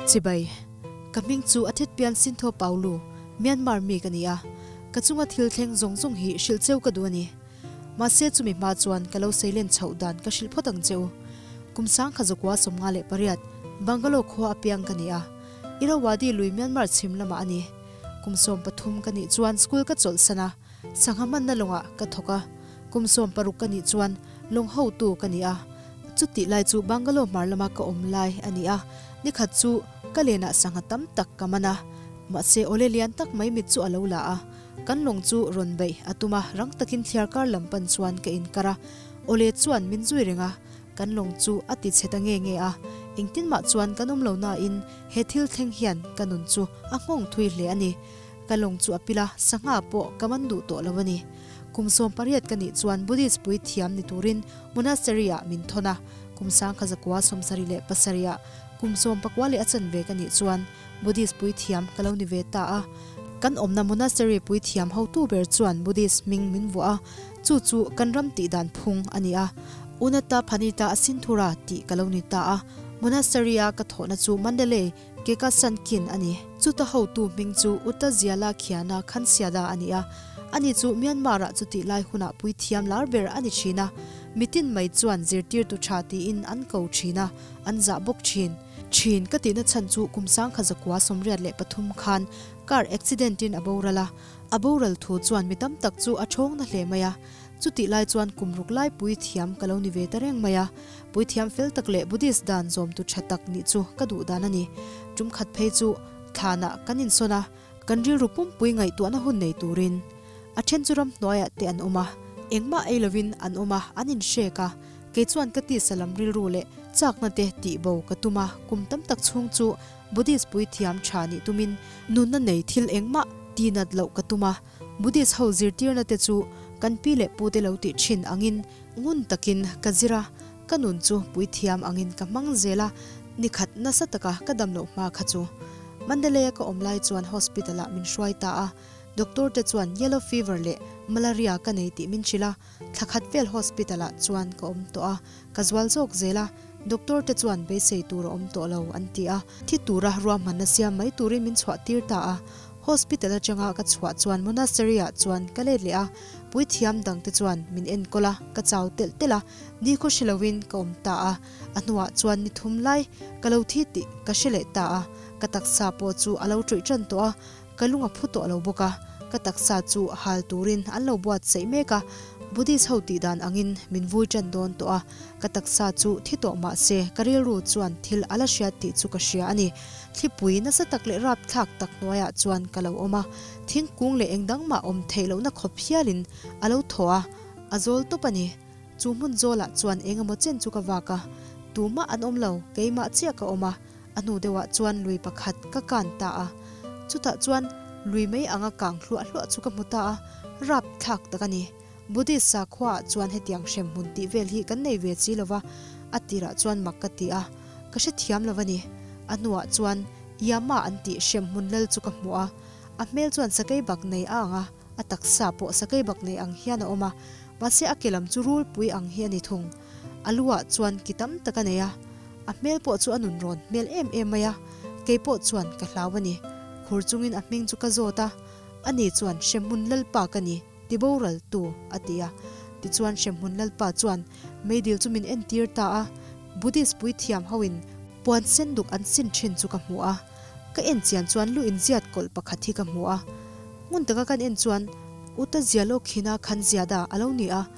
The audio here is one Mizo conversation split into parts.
Chibai, ka hming chu a thit pian Sintho Paulu, Myanmar mi ka ni a, ka chunga thil thleng zawng zawng hi hrilh cheu ka duh a ni. Mahse chumi hma chuan ka lo seilen chhoh dan ka hrilh phawt ang che u. Kum sangkha zakua 58, Bangalow khua apiang ka ni a, Irrawaddy lui Myanmar chhim lamah a ni. Kum 13 ka nih chuan school ka chawlhsan a, sangha hmanna lawngah ka thawk a. Kum 16 ka nih chuan lawng hotu ka ni a. Chutih lai chu Bangalow hmar lama ka awm lai a ni a, nikhat chu ka lenah sangha tam tak ka man a. Mahse awle lian tak mai mit chu a lo la a. Kan lawng chu rawn beih a tum a, rang takin thliarkar lam pan chuan ka inkar a. Awle chuan min zui reng a, kan lawng chu a ti chhe ta nge nge a. Engtin mah chuan kan awm lo nain he thil thleng hian ka nun chu a nghawng thui hle a ni. Ka lawng chu a pil a, sangha pawh ka man duh tawh lo a ni. Kum 18 ka nih chuan Buddhist puithiam ni turin monastery-ah min thawn a. Kum 1977-ah kum 19 leh a chanve ka nih chuan Buddhist puithiam ka lo ni ve ta a. Kan awmna monastery puithiam hotu ber chuan Buddhist hming min vuah a, chu chu kan ram tih dan phung a ni a. Unata Phanita Asinthura tih ka lo ni ta a. Monastery-a ka thawhna chu Mandalay Keka Sankin a ni. Chuta hotu hming chu Utta Ziala Khiana Khansiada a ni a. Ani chu Myanmar-ah chutih lai hunah puithiam lar ber a ni thin a. Mitin mai chuan zirtirtu tha tiin an ko thin a, an zah bawk thin. Thin ka tihna chhan chu kum 1983 khan car accident-in a boral a. A boral thu chuan mi tam tak chu a thawng na hle mai a. Chutih lai chuan kum ruk lai puithiam ka lo ni ve ta reng mai a. Puithiam fel tak leh Buddhist dan zawmtu tha tak nih chu ka duh dan a ni. Tum khat phei chu thlanah kan insawn a, kan rilru pumpui ngaihtuahna hun nei turin. A then chu ramhnuaiah te an awm a, engmah ei lovin an awm a, an inhrek a. Kei chuan ka tisa lam rilru leh chakna te tihbo ka tum a, kum tam tak chhung chu Buddhist puithiam tha nih tumin nunna nei thil engmah tinat loh ka tum a. Buddhist ho zirtirna te chu kan pi leh pu te lo tih thin angin ngun takin ka zir a, ka nun chu puithiam angin ka hmang zel a, nikhat nasa taka ka dam loh hma kha chu. Mandalay-a ka awm lai chuan hospital-ah min hruai ta a, doctor te chuan yellow fever leh malaria ka nei tih min hrilh a, thla khat vel hospital-ah chuan ka awm tawh a, ka zual zawk zel a, doctor te chuan beisei tur a awm tawh lo an ti a, thi tura ruahmanna siam mai turin min chhuah tir ta a. Hospital atanga ka chhuah chuan monastery-ah chuan ka let leh a, puithiam dangte chuan min enkawl a, ka chau telh telh a, nikhaw hre loin ka awm ta a. A hnuah chuan ni thum lai ka lo thi tih ka hre leh ta a, ka taksa pawh chu a lo ṭawih ṭan tawh a, ka lung a phu tawh lo bawk a, ka taksa chu hal turin an lo buatsaih mek a, Buddhist ho tih dan angin min vui ṭan dawn tawh a, ka taksa chu thi tawh mah se ka rilru chuan thil a la hriat tih chu ka hria a ni. Thlipui nasa tak leh rapthlak tak hnuaiah chuan ka lo awm a, thingkung leh eng dang mah awm theih lohna khawp hialin a lo thaw a, a zawl tawp a ni. Chu hmun zawlah chuan eng emaw chen chu ka vak a, tumah an awm lo, keimah chiah ka awm a, a hnu deuhah chuan lui pakhat ka kan ta a, chutah chuan lui mai anga kang hluah hluah chu ka hmu ta a, rapthlak tak a ni. Buddhist sakhuaah chuan hetiang hremhmun tih vel hi kan nei ve chi lova, a tirah chuan mak ka ti a, ka hrethiam lo a ni. A hnuah chuan Yama an tih hremhmun lal chu ka hmu a, a hmel chuan sakei bak nei a ang a, a taksa pawh sakei bak nei ang hian a awm a, mahse a ke lam chu rulpui ang hi a ni thung. A luah chuan ki tam tak a nei a, a hmel pawh chu a nun rawn hmel em em mai a, kei pawh chuan ka hlau a ni. Khur chungin a hming chu ka zawt a, ani chuan hremhmun lalpa ka ni. Ti boral tu, a ti a. Tichuan hremhmun Lalpa chuan meidil chu min entir ta a, Buddhist puithiam hoin puan sen duk an sin thin chu ka hmu a. Ka en chian chuan lu inziat kawlh pakhat hi ka hmu a. Ngun taka kan en chuan Uta Zialo Khina Khan Ziada a lo ni a,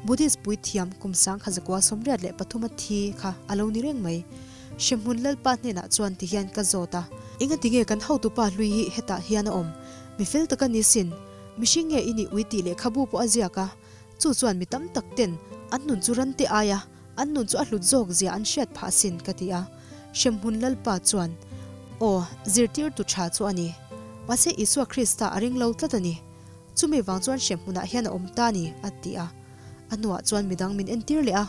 Buddhist puithiam kum 1983 a thi kha a lo ni reng mai. Hremhmun Lalpa hnenah chuan tihian ka zawt a. Engatinge kan hotupa hlui hi hetah hian a awm? Mi fel taka ni sin. Mihring nge i nih ui tih lehkhabu pawh a ziak a, chu chuan mi tam tak ten an nun chu ran te aia an nun chu a hlut zawk zia an hriat phah asin ka ti a. Hremhmun Lalpa chuan, Aw, zirtirtu tha chu a ni. Mahse Isua Krista a ring lo tlat a ni. Chumi vang chuan hremhmunah hian a awm ta a ni, a ti a. A hnuah chuan midang min entir leh a,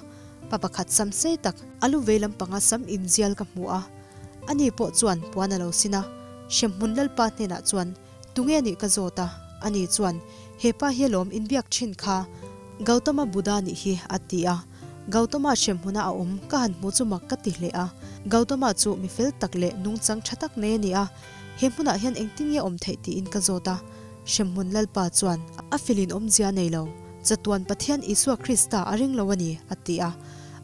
pa pakhat sam sei tak, a lu vei lampanga sam inzial ka hmu a. Ani pawh chuan puan a lo sin a. Hremhmun Lalpa hnenah chuan, Tunge nih ka zawt a, ani chuan, He pa hi alawm inbiak thin kha, Gautama Buddha nih hi, a ti a. Gautama hremhmuna a awm ka han hmu chu mak ka ti hle a. Gautama chu mi fel tak leh nungchang tha tak nei a ni a, he hmunah hian engtin nge awm theih tiin ka zawt a. Hremhmun Lalpa chuan a felin awmzia nei lo, chatuan Pathian Isua Krista a ring lo a ni, a ti a.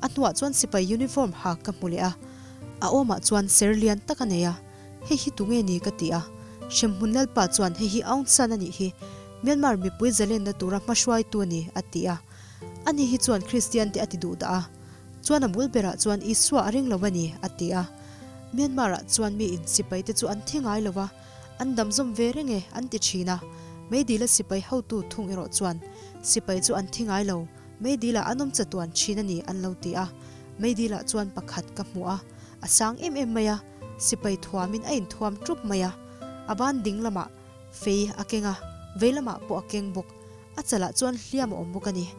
A hnuah chuan sipai uniform ha ka hmu leh a. A awmah chuan ser lian tak a nei a. Hei hi tunge ni ka ti a. Hremhmun Lalpa chuan hei hi Aung San a nih hi, Myanmar mipui zalenna tura hmahruaitu a ni, a ti a. Ani hi chuan Kristian te a ti duh dah a. Chuan a bul berah chuan Isua a ring lo a ni, a ti a. Myanmar ah chuan mi in sipai te chu an thi ngai lo a, an dam zawm ve reng e, an ti thin a. Meidila sipai hotu thung erawh chuan, Sipai chu an thi ngai lo, Meidila an awm chatuan thin a ni, an lo ti a. Meidilah chuan pakhat ka hmu a, a sang em em mai a, sipai thuamin a inthuam tup mai a. A ban ding lamah fei a keng a, vei lamah pawh a keng bawk. A chalah chuan hliam a awm bawk a ni.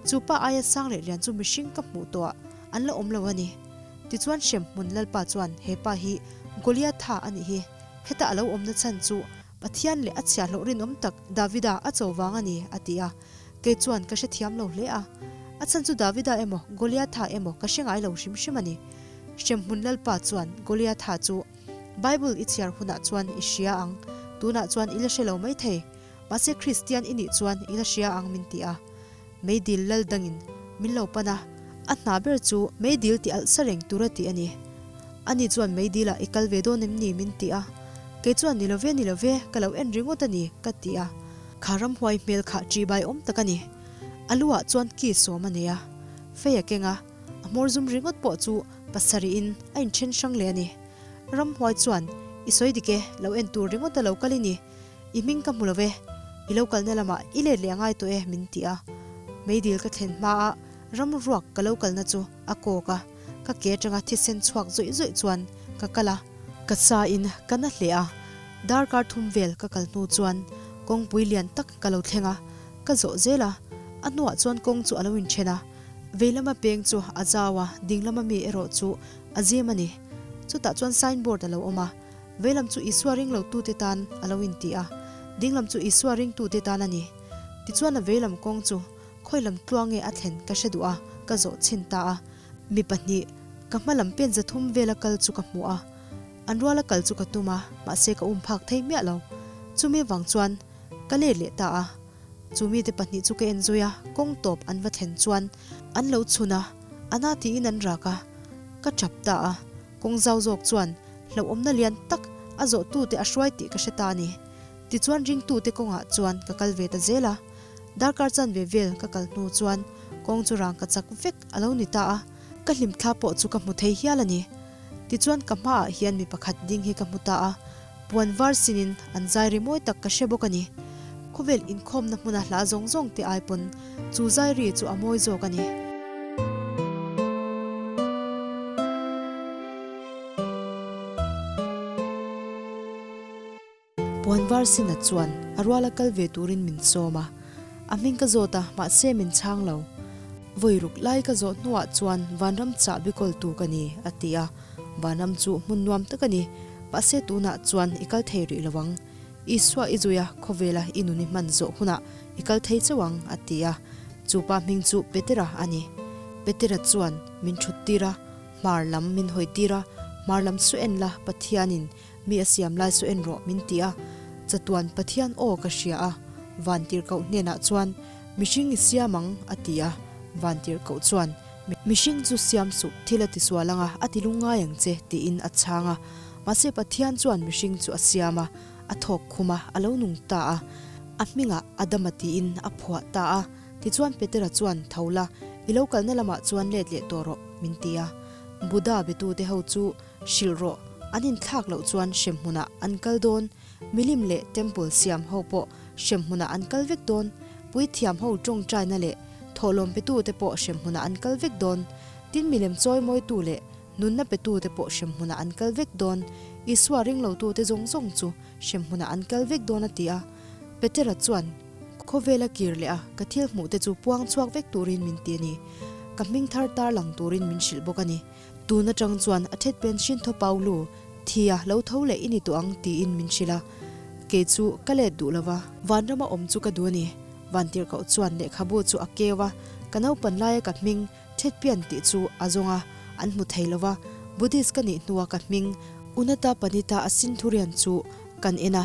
Chu pa aia sang leh lian chu mihring ka hmuh tawhah an la awm lo a ni. Tichuan hremhmun Lalpa chuan he pa hi Goliatha a nih hi. Heta a lo awmna chhan chu Pathian leh a chhiahhlawh rinawm tak Davida a cho vang a ni, a ti a. Kei chuan ka hrethiam lo hle a. A chhan chu Davida emaw Goliatha emaw ka hre ngai lo hrim hrim a ni. Hremhmun Lalpa chuan Goliatha chu Bible i chhiar hunah chuan i hria ang, tunah chuan i la hre lo maithei. Mahse Kristian i nih chuan i la hria ang min ti a. Meidil lal dangin min lo pan a, a hna ber chu meidil ti alh sa reng tur a ti a ni. Ani chuan meidilah i kal ve dawn em ni min ti a. Kei chuan ni lo ve ni lo ve, ka lo en ringawt a ni ka ti a. Kha ramhuai hmel kha ṭihbai awm tak a ni. A lu ah chuan ki sawm a nei a, fei a keng a, a hmawr zum ringawt pawh chu pasarih in a inṭhen hrang leh a ni. Ramhuai chuan, I sawi dik e, lo en tur ringawt a lo kal i ni. I hming ka hmu lo ve, i lo kalna lamah i let leh a ngai tawh e min ti a. Meidil ka thlen hmaa ram ruak ka lo kalna chu a kawk a, ka ke atanga thisen chhuak zawih zawih chuan ka kal a. Ka sa in ka na hle a, darkar thum vel ka kal hnu chuan kawngpui lian tak ka lo thleng a, ka zawh zel a, a hnuah chuan kawng chu a lo inthen a, vei lama peng chu a zau a, ding lama mi erawh chu a zim a ni. Chutah chuan sign board a lo awm a. Veilam chu Isua ringlotute tan a lo inti a, dinglam chu Isua ringtute tan a ni. Tichuan a veilam kawng chu khawilam tluang nge a thlen ka hre duh a, ka zawh chhin ta a. Mi pahnih, ka hma lam pen zathum vela kal chu ka hmu a. An ruala kal chu ka tum a, mahse ka um phak thei miah lo. Chumi vang chuan ka let leh ta a. Chu mite pahnih chu ka en zui a, kawng tawp an va thlen chuan an lo chhun a, a na tiin an rak a, ka tap ta a. Kawng zau zawk chuan hlauhawmna lian tak a zawhtute a hruai tih ka hre ta a ni. Tichuan ringtute kawngah chuan ka kal ve ta zel a. Darkar chanve vel ka kal hnu chuan kawng chu rang ka chak vek a lo ni ta a, ka hlimthla pawh chu ka hmu thei hial a ni. Tichuan ka hmaah hian mi pakhat ding hi ka hmu ta a, puan var sinin an zai ri mawi tak ka hre bawk a ni. Khawvel inkhawmna hmuna hla zawng zawng te ai pawn chu zai ri chu a mawi zawk a ni. Puan var sina chuan a ruala kal ve turin min sawm a, a hming ka zawt a, mahse min chhang lo. Vawi ruk lai ka zawh hnuah chuan vanram chahbi kawltu ka ni, a ti a. Vanram chu hmun nuam tak a ni, mahse tunah chuan i kal thei rih lo ang. Isua i zui a, khawvela i nun i hman zawh hunah i kal thei chauh ang, a ti a. Chu pa hming chu Petera a ni. Petera chuan min thut tir a, hmar lam min hawi tir a, Hmar lam su en la, Pathianin mi a siam lai su en rawh, min ti a. Chatuan Pathian aw ka hria a, Vantirhkoh hnenah chuan, Mihring i siam ang, a ti a. Vantirhkoh chuan, Mihring chu siam suh, thil a tisual ang a, a ti lungngai ang che, tiin a chhang a. Mahse Pathian chuan mihring chu a siam a, a thawk khum a, a lo nung ta a. A hmingah Adama tiin a phuah ta a. Tichuan Petera chuan, Tho la, i lo kalna lamah chuan let leh tawh rawh, min ti a. Buddha betute ho chu hrilh rawh, an inthlak loh chuan hremhmunah an kal dawn. Milim leh temple siam ho pawh hremhmunah an kal vek dawn. Puithiam ho tawngtaina leh thawhlawm petute pawh hremhmunah an kal vek dawn. Tin milem chawimawitu leh nunna petute pawh hremhmunah an kal vek dawn. Isua ringlotute zawng zawng chu hremhmunah an kal vek dawn a ti a. Petera chuan, Khawvela kir leh a, ka thil hmuhte chu puang chhuak vek turin min ti a ni. Ka hming thar tar lang turin min hrilh bawk a ni. Tun atang chuan a thetpen Shintho Paulu thia lo tho leh i ni tawh ang tiin min hrilh a. Kei chu ka let duh lova, vanrama awm chu ka duh a ni. Vantirhkoh chuan lehkhabu chu a keu a, ka naupan laia ka hming. Thetpian tih chu a zawng a, an hmu thei lo va. Buddhist ka nih hnua ka hming Unata Panita a Sinthurian chu kan en a,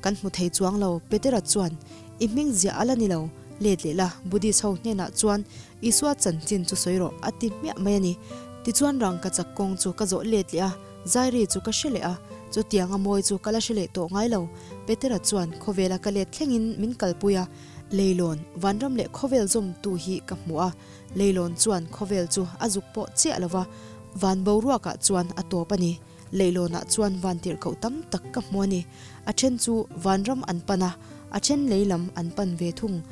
kan hmu thei chuang lo. Petera chuan, I hming ziah a la ni lo, let leh la, Buddhist ho hnenah chuan Isua chanchin chu sawi rawh, a ti hmiah mai a ni. Tichuan rangkachak kawng chu ka zawh let leh a, Zairi chu ka hre leh a, chutiang a mawi chu ka la hre leh tawh ngai lo. Petera chuan khawvela ka let thlengin min kalpui a, Leilawn, vanram leh khawvel zawmtu hi ka hmu a, Leilawn chuan khawvel chu a zuk pawh chiah lo va, van boruakah chuan a tawp a ni. Leilawnah chuan van tirhkoh tam tak ka hmu a ni. A then chu vanram an pan a, a then lei lam an pan ve thung.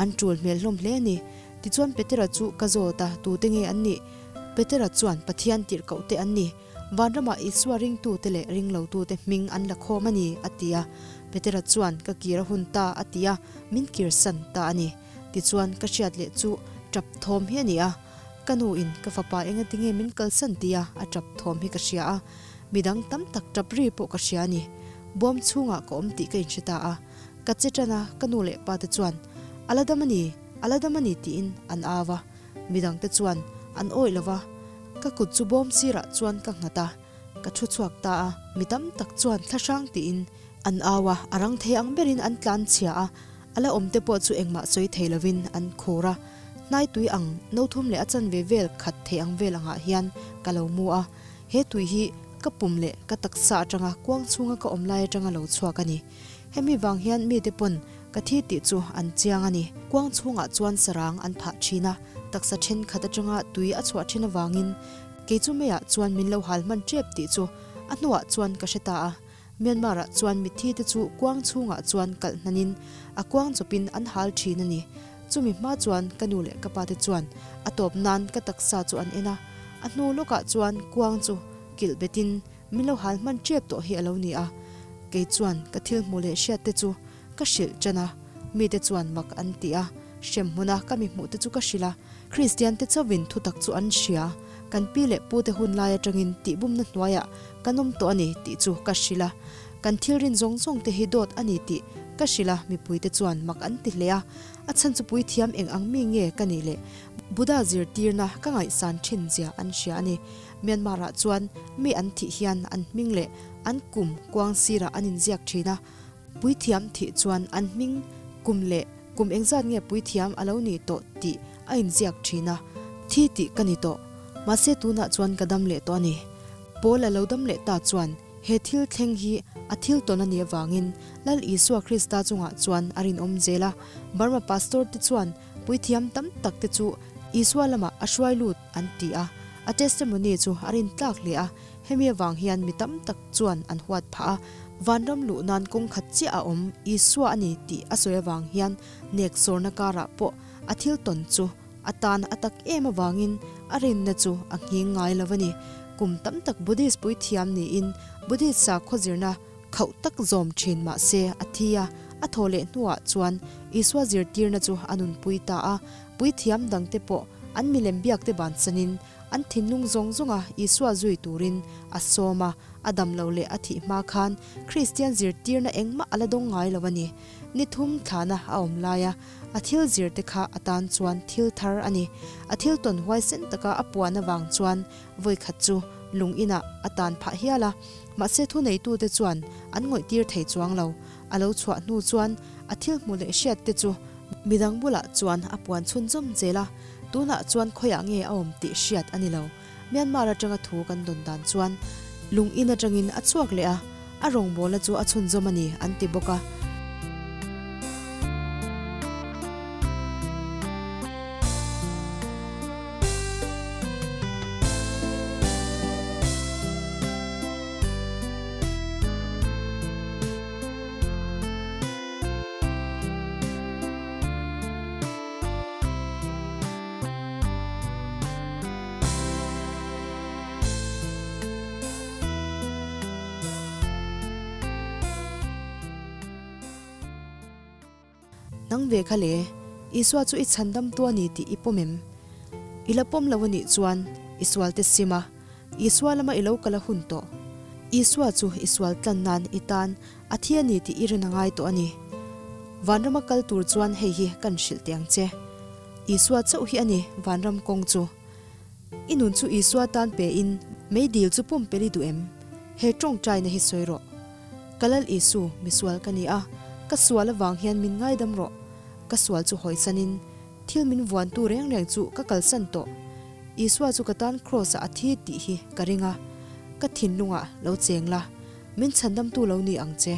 An tul hmel hlawm hle a ni. Tichuan Petera chu ka zawt a, tute nge an nih? Petera chuan Pathian tirhkoh te an ni. Vanramah Isua ringtute leh ringlotute hming an la khawm a ni, a ti a. Petera chuan, Ka kir a hun ta, a ti a, min kirsan ta a ni. Tichuan, ka hriat leh chu tap thawm hi a ni a. Ka nuin ka fapa engatinge min kalsan tia a tap thawm hi ka hria a. Midang tam tak tap ri pawh ka hria a ni. Bawm chhungah ka awm tih ka inhre ta a. Ka che tan a, ka nu leh pate chuan, A la dam a ni, a la dam a ni tiin an au a. Midangte chuan an awih lo va, ka kut chu bawm sirah chuan ka nghat a, ka thu chhuak ta a. Mi tam tak chuan thlahrang tiin an au a, a rang thei ang berin an tlan chhia a, a la awmte pawh chu engmah sawi thei lovin an khur a. Hnai tui ang no thum leh a chanve vel khat thei ang vel angah hian ka lo mu a, he tui hi ka pum leh ka taksa atanga kuang chhunga ka awm lai atanga lo chhuak a ni. Hemi vang hian mite pawn ka thi tih chu an chiang a ni. Kuang chhungah chuan sarang an phah thin a, taksa thenkhat atanga tui a chhuah thin avangin kei chu meiah chuan min lo hal hman tep tih chu a hnuah chuan ka hre ta a. Myanmar-ah chuan mitthi te chu kuang chhungah chuan kalh hnanin a kuang chawpin an hal thin a ni. Chumi hma chuan ka nu leh ka pa te chuan a tawp nan ka taksa chu an en a, a hnu lawkah chuan kuang chu kilh betin Min lo hal hman tep tawh hi a lo ni a, kei chuan ka thil hmuh leh hriat te chu ka hrilh tan a, mite chuan mak an ti a, hrem hmuna ka mi hmuh te chu ka hrilh a, Kristian te chauhin thutak chu an hria, kan pi leh pu te hun lai atangin tihbumna hnuaiah kan awm tawh a ni tih chu ka hrilh a, kan thil rin zawng zawng te hi dawt a ni tih ka hrilh a, mipui te chuan mak an ti hle a, a chhan chu puithiam eng ang mi nge ka nih leh Buddha zirtirna ka ngaihsan thin zia an hria a ni. Myanmar-ah chuan mi an thih hian an hming leh an kum kuang sirah an inziak thin a, puithiam thih chuan an hming, kum leh kum engzat nge puithiam a lo nih tawh tih a inziak thin a, thi tih ka ni tawh. Mahse tunah chuan ka dam leh tawh a ni. Paul a lo dam leh ta chuan he thil thleng hi a thil tawn a nih avangin Lal Isua Krista chungah chuan a rinawm zel a, Burma pastor te chuan puithiam tam tak te chu Isua lamah a hruai lut an ti a, a testimony chu a rin tlak hle a, hemi avang hian mi tam tak chuan an huat phah a, vanram luh nan kawng khat chiah a awm Isua a ni tih a sawi avang hian nek sawrna karah pawh a thil tawn chu a tan a tak em avangin a rinna chu a nghing ngai lo a ni. Kum tam tak Buddhist puithiam niin Buddhist sakhaw zirna khauh tak zawm thin mah se a thi a, a thaw leh hnuah chuan Isua zirtirna chu a nunpui ta a, Puithiam dangte pawh an milem biakte bansanin an thinlung zawng zawnga Isua zui turin a sawm a, a dam lo leh a thih hma khan Kristian zirtirna engmah a la dawng ngai lo a ni. Ni thum thlana a awm laia a thil zirte kha a tan chuan thil thar a ni. A thil tawn huaisen taka a puan avang chuan vawikhat chu lung inah a tan phah hial a, mahse thuneitute chuan an ngawihtir thei chuang lo. A lo chhuah hnu chuan a thil hmuh leh hriatte chu Midang bulah chuan a puan chhunzawm zel a, tunah chuan khawiah nge a awm tih hriat a ni lo. Myanmar atanga thu kan dawn dan chuan lung in atangin a chhuak leh a, a rawngbawlna chu a chhunzawm a ni an ti bawk a. Nang ve kha le, Isua chu i chhandamtu a ni tih i pawm em? I la pawm lo a nih chuan i sualte sim a, Isua lama i lo kal a hun tawh. Isua chu i sual tlan nan i tan A thi a ni tih i rin a ngai tawh a ni. Vanrama kal tur chuan hei hi kan hrilh teh ang che. Isua chauh hi a ni vanram kawng chu. I nun chu Isua tan pe in meidil chu pumpelh i duh em? He tawngtaina hi sawi rawh. Ka Lal Isu, misual ka ni a, ka sual avang hian min ngaidam rawh. Ka sual chu hawisanin thil min vuantu reng reng chu ka kalsan tawh. Isua chu ka tan Kraws-ah a thi tih hi ka ring a, ka thinlungah lo cheng la, min chhandamtu lo ni ang che.